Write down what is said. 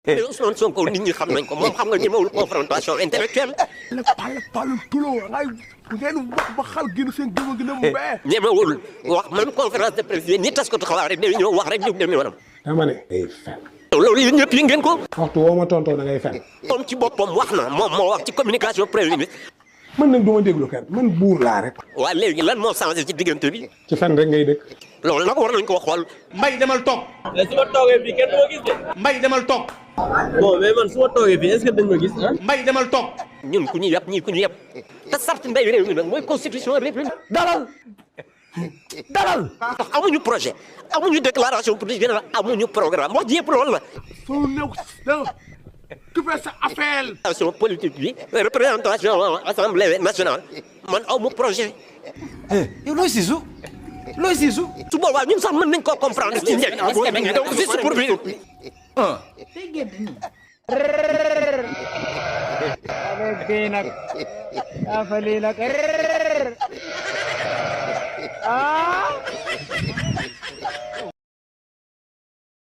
mais Ousmane Sonko nit ñi xam nañ ko moom xam nga ñemewul confrontation intellectuelle. parle trop ngay ngeen wax ba xal génn seen gëm gi ne mu bee. ñemewul wax même conférence de presse ñi tas ko xabaar rek dañu ñëw wax rek ñu dem yoonam. dama ne day fen. loolu yéen ñëpp yi ngeen ko. waxtu woo ma tontoo da ngay fen. moom ci boppam wax na moom moo wax ci communication premier ministre. man nag du ma déglu kenn man buur laa rek. waa léegi lan moo changé ci diggante bi. ci fen rek ngay dëkk. loolu nag war nañ koo xool. Mbay demal toog. mais su ma toogee fii kenn du ma gis de. Mbay demal toog. bon mais man su ma toogee fii est-ce que dañ ma gis ah. Mbay demal toog. ñun ku ñu yàpp ñii ku ñu yàpp te sart mbay réew mi nag mooy constitution république. dalal ndax amuñu projet amuñu déclaration politique générale amuñu programme wax ji yëpp loolu la. soo néew tu fais sa affaire. déclaration politique bi représentation assemblée nationale man aw mu projet. yow looy siisu looy siisu. su boobaa ñun sax mën nañ koo comprendre ci njëriñ parce que dañuy daw juste pour bi. tey génn nii. avec bii nag afali nag